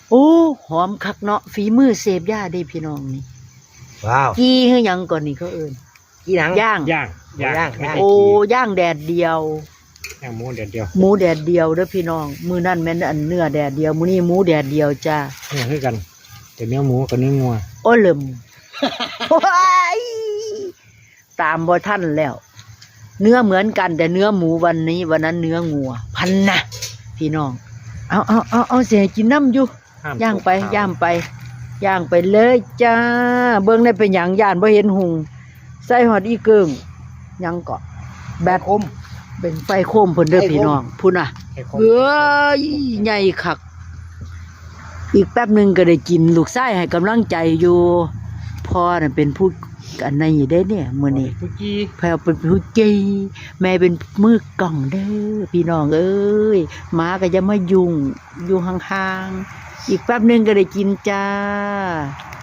ໂອ້ ຫອມຄັກເນາະ ຝີມືເຊບຢາເດ້ພີ່ນ້ອງນີ້. ວ້າວ ກີ່ຄືຫຍັງກ່ອນນີ້ເຂົາເອີ້ນ? ກີ່ຫຍັງ? ຍ່າງ ຍ່າງ ຍ່າງ ຍ່າງ ໂອ້ ຍ່າງແດດດຽວ ຍ່າງໝູແດດດຽວ ໝູແດດດຽວເດີ້ພີ່ນ້ອງ. ມື້ນັ້ນແມ່ນອັນເນື້ອແດດດຽວ ມື້ນີ້ໝູແດດດຽວຈ້າ. ເນື້ອຄືກັນ ແຕ່ເນື້ອໝູກັບເນື້ອງົວ. ໂອ້ ເລິມ ໂອ້ຍ ຕາມບໍ່ທັນແລ້ວ. ເນື້ອເໝືອນກັນ ແຕ່ເນື້ອໝູວັນນີ້ ວັນນັ້ນເນື້ອງົວ ພັນນະ ພີ່ນ້ອງ. ເອົາ ເອົາ ເອົາ ເອົາ ຊິໃຫ້ກິນນຳຢູ່. ຍ່າງໄປ ຍ່າງໄປ ຍ່າງໄປເລີຍຈ້າ. ເບິ່ງແດ່ເປັນຫຍັງ ຢ້ານບໍ່ເຫັນຫຸ່ງ. ໃສ່ຮອດອີ່ເກີ້ງ ຫຍັງເກາະ ແບັດ ເປັນໄຟໂຄມເພິ່ນເດີ້ພີ່ນ້ອງ. ພຸ້ນນະ ເອີຍ ໃຫຍ່ຄັກ. ອີກແປັບໜຶ່ງກໍໄດ້ກິນ ລູກຊາຍໃຫ້ກຳລັງໃຈຢູ່. ພໍ່ນັ້ນເປັນຜູ້ອັນນີ້ເດ້ເນຍ ມື້ນີ້ ຜູ້ຈີ່ ພໍ່ເປັນຜູ້ຈີ່ ແມ່ເປັນມືກ້ອງເດີ້ພີ່ນ້ອງເອີຍ. ໝາກໍຢ່າມາຫຍຸ້ງ ຢູ່ຫ່າງໆ ອີກແປັບໜຶ່ງກໍໄດ້ກິນຈ້າ.